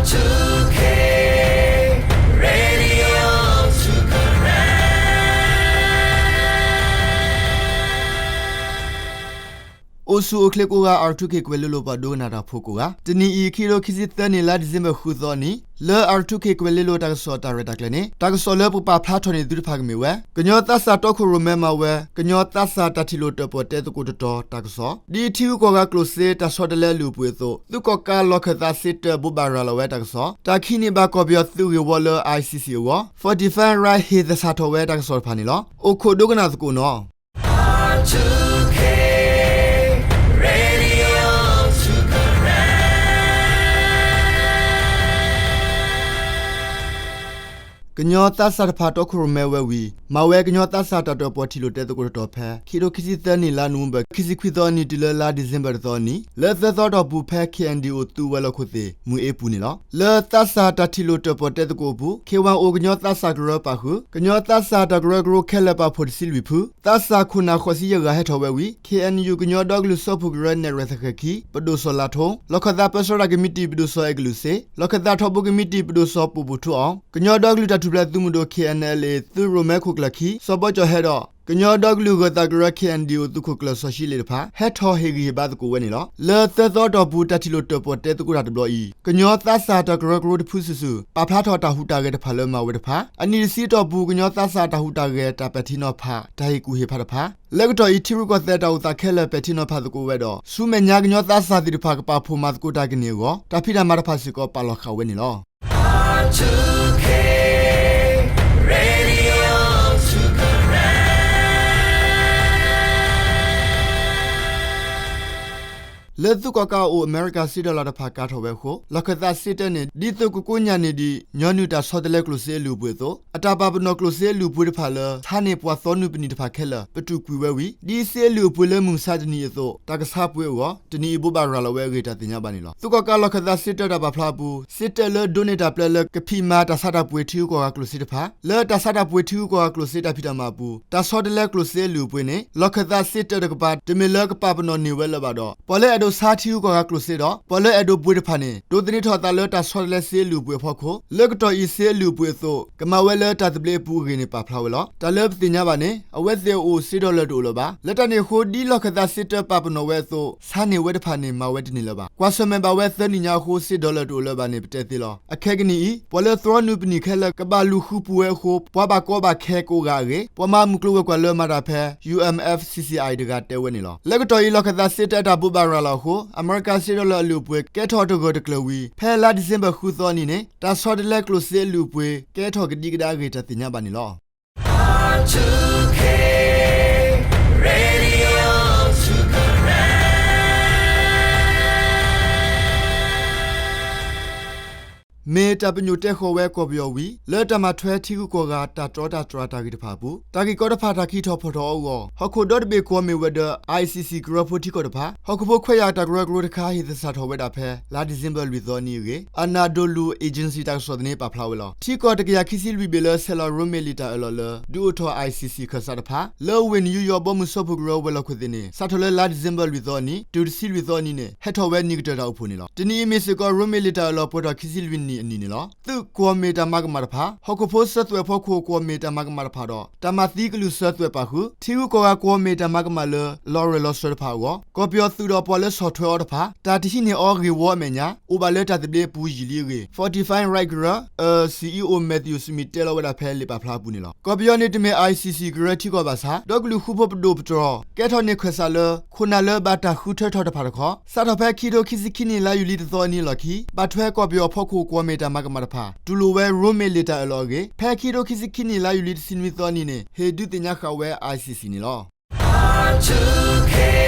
အိၣ်ဆူၣ်အိၣ်ချ့ကိးဂၤ R two K ကွဲၤလ့လိၤပှၤဒိကနၣ်တၢ်ဖိကိးဂၤ, တနံၤအံၤ ခံကထိခံဆံသၢနံၣ် လါဒံၣ်စ့ဘၢၣ် ဃုသီအနံၤ လၢ R two K ကွဲၤလ့လိၤတၢ်ကစီၣ်တၢ်ရဲၣ်တၢ်ကျဲၤန့ၣ် တၢ်ကစီၣ်လၢပကပာ်ဖျါထီၣ်န့ၢ်သုတဖၣ်ကမ့ၢ်ဝဲ ကညီသးစၢ်တီခိၣ်ရိၣ်မဲမၤဝဲ ကညီသးစၢ်တၢ်ထံၣ်လိာ်တၢၣ်ပီၣ်တဲသကိးတတီၤတၢ်ကစီၣ်, ဒ်ထံဂုၤကီၢ်ဂၤကျိၣ်စ့ တၢ်ဆီတလဲအလုၢ်အပှ့ၤအသိး သုးကီၣ်ကးလီၢ်ခၢၣ်သးစ့တၢးဘိးဘၣ်ရၤလီၤဝဲတၢ်ကစီၣ်, တၢ်ခံးန့ၢ်ဘၣ်ကီၢ်ပယီၤသုးဂ့ၢ်ဝီလၢ I C C အဂီၢ် Fortify Rights ဟ့ၣ်သဆၣ်ထီၣ်ဝဲတၢ်ကစီၣ်တဖၣ်န့ၣ်လီၤ. အိၣ်ခိးဒိကနၣ်သကိးနီၤ. ကညီသးစၢ်တဖၣ်တီခိၣ်ရိၣ်မဲဝဲဝံၤ မၤဝဲကညီသးစၢ်တၢ်တၢၣ်ပီၣ်ထံၣ်လိာ်တဲသကိးတတီၤဖဲ ခံကထိခံဆံသၢနံၣ် လါနိၣ်ဝ့ဘၢၣ် ခံဆံခွံသီအနံၤ တုၤလၢလါဒံၣ်စ့ဘၢၣ်တသီအနံၤ လၢသၢသီအတီၢ်ပူၤ ဖဲ K N D O သုးဝဲၤလီၢ်ခိၣ်သ့ၣ် မုၢ်အ့ပူၤန့ၣ်လီၤ. လၢသးစၢ်တၢ်ထံၣ်လိာ်တၢၣ်ပီၣ်တဲသကိးအပူၤ K Y O ကညီသးစၢ်ကရၢပာ်ဃုာ် ကညီသးစၢ်တၢ်ကရၢကရိခဲလၢာ်ပာ်ဖှိၣ်တဆံလွံၢ်ဖု သးစၢ်ခိၣ်နၢ်ဃိးဆံယဲၢ်ဂၤဟဲထီၣ်ဝဲဝံၤ K N U ကညီဒီကလုာ်စၢဖှိၣ်ကရၢနဲၣ်ရွဲၣ်သဃဲၤခံ ပဒိၣ်စီၤလါထိ, လီၢ်ခၢၣ်သးပၢဆှၢတၢ်ကမံးတံာ် ပဒိၣ်စီၤအဲၣ်ကလုာ်စ့, လီၢ်ခၢၣ်သးထီဘိကမံးတံာ် ပဒိၣ်စီၤပိာ်ပိာ်ထူအီၤ, ကညီဒီကလုာ်တၢ်ထူၣ်ဖျဲးသုးမုၢ်ဒိၣ် K N L A သုးရိၣ်မဲခိၣ်ကျၢၢ်ခံ စီၤဘီကၠီၣ်ဟဲဒီး ကညီဒီကလုာ်ဂၢၢ်သးကရၢ K N D O သုးခိၣ်ကျၢၢ်စီၤရှံလ့ၣ်တဖၣ် ဟဲထီၣ်ဟ့ၣ်ဂံၢ်ဟ့ၣ်ဘါသကိးဝဲန့ၣ်လီၤ. လၢသၢသီအတီၢ်ပူၤ တၢ်ထံၣ်လိာ်တၢၣ်ပီၣ်တဲသကိးတၢ်တဘျီအံၤ ကညီသးစၢ်တၢ်ကရၢကရိတဖုစုာ်စုာ် ပာ်ဖျါထီၣ်တၢ်ဟူးတၢ်ဂဲၤတဖၣ်လၢမၤဝဲတဖၣ်, အနံၣ်တဆံအတီၢ်ပူၤ ကညီသးစၢ်တၢ်ဟူးတၢ်ဂဲၤ တၢ်ပဲာ်ထံနီၤဖး တၢ်ဟ့ၣ်ကူၣ်ဟ့ၣ်ဖးတဖၣ်, လၢကတီၢ်အံၤ ထံရူၢ်ကီၢ်သဲးတၢ်အိၣ်သးခဲလၢာ် ပဲာ်ထံနီၤဖးသကိးဝဲဒီး ဆူမဲာ်ညါကညီသးစၢ်သ့ၣ်တဖၣ် ကပာ်ဖှိၣ်မၤသကိးတၢ်ကန့ၢ်အဂီၢ် တၢ်ဖံးတၢ်မၤတဖၣ်စ့ၢ်ကီး ပာ်လီၤဃာ်ဝဲန့ၣ်လီၤ. လၢသုးကီၣ်ကးအအိၣ် အမဲရကၤစ့ဒီလၣ်တဖၣ်ကၤထီၣ်ဝဲအဃိ လီၢ်ခၢၣ်သးစ့တၢးန့ၣ် ဒ်သိးကကိညၢ်န့ၢ်ဒံး ညီနုၢ်တၢ်ဆီတလဲကျိၣ်စ့အလုၢ်အပှ့ၤအသိး အတၢ်ပာ်ပနီၣ်ကျိၣ်စ့အလုၢ်အပှ့ၤတဖၣ်လၢ ဆါန့ၢ်ပှၤသီနုာ်ပနံာ်တဖၣ်ခဲလၢာ် ပတုာ်ကွံာ်ဝဲဝံၤ ဒ်စ့အလုၢ်အပှ့ၤလၢမုၢ်မဆါတနံၤအသိး တၢ်ကဆါပှ့ၤအဂီၢ် တနံၤအံၤဘိးဘၣ်ရၤလီၤဝဲအဂ့ၢ် တၢ်သ့ၣ်ညါဘၣ်န့ၣ်လီၤ. သုးကီၣ်ကးလီၢ်ခၢၣ်သးစ့တၢးတၢ်ပာ်ဖျါအပူၤ စ့တၢးလၢဒိးန့ၢ်တၢ်ပျဲလၢကဖံးမၤတၢ်ဆါတၢ်ပှ့ၤထံဂုၤကီၢ်ဂၤကျိၣ်စ့တဖၣ် လၢတၢ်ဆါတၢ်ပှ့ၤထံဂုၤကီၢ်ဂၤကျိၣ်စ့တၢ်ဖံးတၢ်မၤအပူၤ တၢ်ဆီတလဲကျိၣ်စ့အလုၢ်အပှ့ၤန့ၣ် လီၢ်ခၢၣ်သးစ့တၢးတကပၤ တမ့ၢ်လၢကပာ်ပနီၣ်န့ၢ်ဝဲလၢၤဘၣ်ဒီး ပှၤလၢအဲၣ်ဒိးဆါထံဂုၤကီၢ်ဂၤကျိၣ်စ့ဒီး ပှၤလၢအဲၣ်ဒိးပှ့ၤတဖၣ်န့ၣ် ဒိးသန့ၤထီၣ်သးလၢတၢ်ဆီတလဲစ့အလုၢ်အပှ့ၤအဖီခိၣ် လၢကတီၢ်အံၤစ့အလုၢ်အပှ့ၤအသိး ကမၤဝဲလၢတၢ်သဘျ့အပူၤအဂ့ၢ်န့ၣ် ပာ်ဖျါဝဲလီၤ. တၢ်လၢပသ့ၣ်ညါဘၣ်န့ၣ် အဝဲသ့ၣ်အအိၣ်စ့ဒီလၢတအိၣ်လၢၤဘၣ်. လၢတၢ်န့ၣ်အဃိ ဒ်လီၢ်ခၢၣ်သးစ့တၢးပာ်ပနီၣ်ဝဲအသိး ဆါန့ၢ်ဝဲတဖၣ်န့ၣ် မၤဝဲတန့ၢ်လၢၤဘၣ်. ကွၢ်ဆၢၣ်မဲာ်ဘၣ်ဝဲသၢနံၣ်ညါအဃိ စ့ဒီလၢတအိၣ်လၢၤဘၣ်န့ၣ် ပတဲသ့လီၤ. အခဲကနံၣ်အံၤ ပှၤလၢသီနုာ်ပနံာ်ခဲလၢာ် ကဘၣ်လူၤဃုပူၤဝဲအဃိ ပှၤဘၣ်ကီဘၣ်ခဲကိးဂၤအဂ့ၢ် ပှၤမၤမုၢ်ကျိၤဝဲၤကွာ်လၢမၤတၢ်ဖဲ U M F C C I တဂၤတဲဝဲန့ၣ်လီၤ. လၢကတီၢ်အံၤ လီၢ်ခၢၣ်သးစ့တၢးတၢ်ဘိးဘၣ်ရၤလီၤအဃိ အမဲရကၤစ့ဒီလၢအလုၢ်အပှ့ၤ ကဲထီၣ်တဂၢၢ်တကျၢၤဝံၤ ဖဲလါဒံၣ်စ့ဘၢၣ်ဃုသီအနံၤန့ၣ် တၢ်ဆီတလဲကျိၣ်စ့အလုၢ်အပှ့ၤ ကဲထီၣ်ကဒံကဒါအဂ့ၢ် တၢ်သ့ၣ်ညါဘၣ်န့ၣ်လီၤ. မ့ၢ်တၢ်ပညိၣ်တဲဃီၤဝဲကီၢ်ပယီၤဝံၤ လၢတၢ်မၤထွဲထံဂုၤကီၢ်ဂၤတၢ်တြီတၢ်တြၢ်တၢ်ဂ့ၢ်တဖၣ်အပူၤ တၢ်ဂ့ၢ်ကီတဖၣ်တၢ်ကံးထီၣ်ဖီၣ်ထီၣ်အဂီၢ် ဟီၣ်ခိၣ်ဒီတဘ့ၣ်ကွီၢ်မ့ၢ်ဝဲၤဒၢး I C C ကရၢဖိထံကီၢ်တဖၣ် ဟီၣ်ခိၣ်ဖိခွဲးယာ်တၢ်ကရၢကရိတခါ ဟ့ၣ်သဆၣ်ထီၣ်ဝဲဒၣ်ဖဲ လါဒံၣ်စ့ဘၢၣ်လွံၢ်သီအနံၤအဂ့ၢ် Anadolu Agency တၢ်ကစီၣ်သန့ပာ်ဖျါဝဲလီၤ. ထံကီၢ်တကယၤခံဆံလွံၢ်ဘ့ၣ်လၢဆဲးလီၤရိမ့ၤလံာ်တၢ်အၢၣ်လီၤလၢ ဒုးအိၣ်ထီၣ် I C C ခၢၣ်စးတဖၣ် လၢဝ့ၢ်နယူယီၣ်ဘီမုၢ်စၢဖှိၣ်ကရၢဝဲၤလီၢ်ခိၣ်သ့ၣ်န့ၣ် စးထီၣ်လၢလါဒံၣ်စ့ဘၢၣ်လွံၢ်သီအနံၤ တုၤတဆံလွံၢ်သီအနံၤန့ၣ် ဟဲထီၣ်ဝဲနံၤကတၢၢ်တၢ်အိၣ်ဖှိၣ်န့ၣ်လီၤ. တနံၤအံၤမ့ၢ်စ့ၢ်ကီး ရိမ့ၤလံာ်တၢ်အၢၣ်လီၤပှဲၤထီၣ်ခံဆံလွံၢ်နံၣ်အနံၤန့ၣ်လီၤ. သုးကွီၢ်မ့ၢ်တၢ်မၤကမၣ်တဖၣ် ဟီၣ်ခိၣ်ဖိစၢၤသွဲၣ်ဖီခိၣ်ကွီၢ်မ့ၢ်တၢ်မၤကမၣ်တဖၣ်ဒီး တၢ်မၤသံကလုၢ်စၢၤသွဲၣ်ပာ်ဃုာ် ထံဂုၤကီၢ်ဂၤကွီၢ်မ့ၢ်တၢ်မၤကမၣ်လၢ လီၤရၢၢ်လီၤစၢၤတဖၣ်အဂီၢ် ကီၢ်ပယီၤသုးဒီးပှၤလၢဆီၣ်ထွဲအီၤတဖၣ် တၢ်တဟံးန့ၢ်အီၤဂ့ၢ်ဝီအမဲာ်ညါ အိၣ်ဘၣ်လၢတၢ်သဘျ့အပူၤယံာ်လံအဂ့ၢ် Fortify Rights ကရၢ အ CEO Matthew Smith တဲလီၤဝဲဒၣ်ဖဲလံာ်ပာ်ဖျါအပူၤန့ၣ်လီၤ. ကီၢ်ပယီၤန့ၣ်တမ့ၢ် I C C ကရၢထံကီၢ်ဘၣ်ဆၣ် ဒီကလုာ်ဃူဖိပဒိၣ်ပတြီၤ ကဲထီၣ်န့ၢ်ခၢၣ်စးလၢ ခိၣ်နၢ်လၢဘၣ်တၢ်ဃုထၢထီၣ်တဖၣ်တခီ စးထီၣ်ဖဲခံကထိခံဆံခံနံၣ် လါယူၤလံတသီအနံၤအလီၢ်ခံ ဘၣ်ထွဲကီၢ်ပယီၤဖီခိၣ်ကွီၢ်မ့ၢ်တၢ်မၤကမၣ်တဖၣ် တူၢ်လိာ်ဝဲရိမ့ၤလံာ်တၢ်အၢၣ်လီၤအဂ့ၢ် ဖဲခံကထိခံဆံခံနံၣ် လါယူၤလံတဆံနွံသီအနံၤန့ၣ် ဟ့ၣ်ဒုးသ့ၣ်ညါဃာ်ဝဲ I C C န့ၣ်လီၤ.